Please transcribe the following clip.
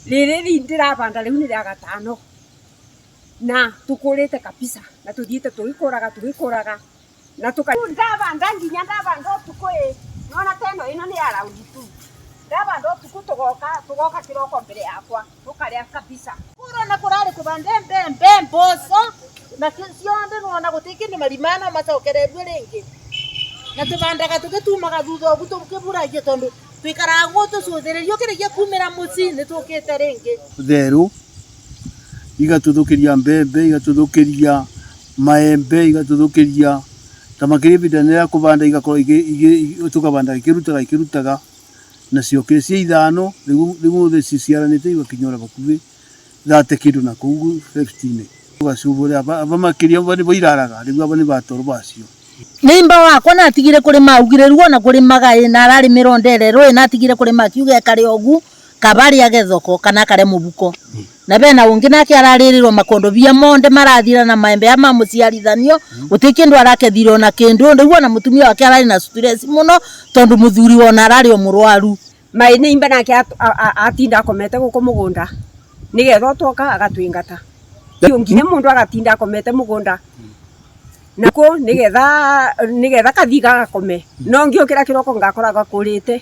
Rĩrĩ ndĩravanda rĩu nĩ rĩa gatano na tũkũrĩte kabisa na tũthiĩte tũgĩkũraga tũgĩkũraga na tũka ndavanda nginya ndavanda ũtukũ ĩ nona ta ĩno ĩno nĩ ya raundi tu ndavanda ũtukũ tũgoka tũgoka kĩroko mbere yakwa tũkarĩa kabisa. Kũrona kũrarĩ kũbande mbembe mboco na cionde nona gũtirĩ kĩndũ marima no macokererio rĩngĩ na tũbandaga tũgĩtumaga thutha ũguo tũkĩburagia tondũ twikaraga guo tũcũthĩrĩrio kĩrĩkia kumĩra mũciĩ nĩ tũkĩte rĩngĩ. Therũ igatũthũkĩria mbembe, igatũthũkĩria maembe, igatũthũkĩria ta makĩria ihinda rĩa kũbanda igakorwo tũkabanda ikĩrutaga ikĩrutaga na ciokire ciĩ ithano rĩu rĩu ciciaranĩte igakinya ona bakuhĩ 30 kĩndũ na kũu 50. Tũgacubũra aba makĩria nĩbo iraraga rĩu aba nĩ batoro bacio. Nĩimba wakwa natigire kũrĩma augire rĩu ona kũrĩmaga ĩ na ararĩmĩra ndere rũĩ natigire kũrĩma akiuga ekare ũgu kaba arĩage thoko kana akare mũbuko na bena ũngĩ nake ararĩrĩrwo makondobia monde marathira na maembe aya ma mũciarithanio gũtirĩ kĩndũ arakethire ona kĩndũ rĩu ona mũtumia wake ararĩ na stress mũno tondũ mũthuri wona ararĩ o mũrwaru. Mai nĩimba nake atinda akomete gũkũ mũgũnda nĩgetha twoka agatwingata nginya mũndũ agatinda akomete mũgũnda nako nĩgetha nĩgetha kathi gagakome no ngĩũkĩra kĩroko ngakoraga kũrĩte.